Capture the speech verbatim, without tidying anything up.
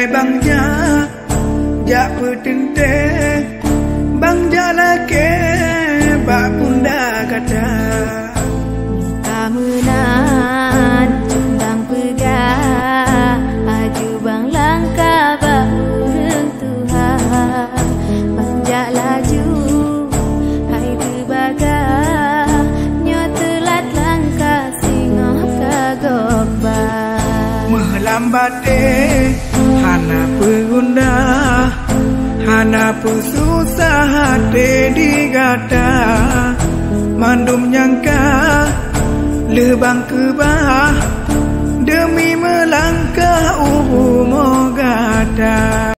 Bang jak, jak peuteuntèe, bang jak lakèe bak bunda gata. Ka meunan bang peugah, aju bang langkah bak ureueng tuha. Bang jak laju, hai teubaga, nyoe teulat langkah singoh ka gob ba. Meulambat éh, hana peuguna, hana peususah até di gata. Mandum nyang ka lheueh bang keubah, deumi meulangkah u bumoe gata.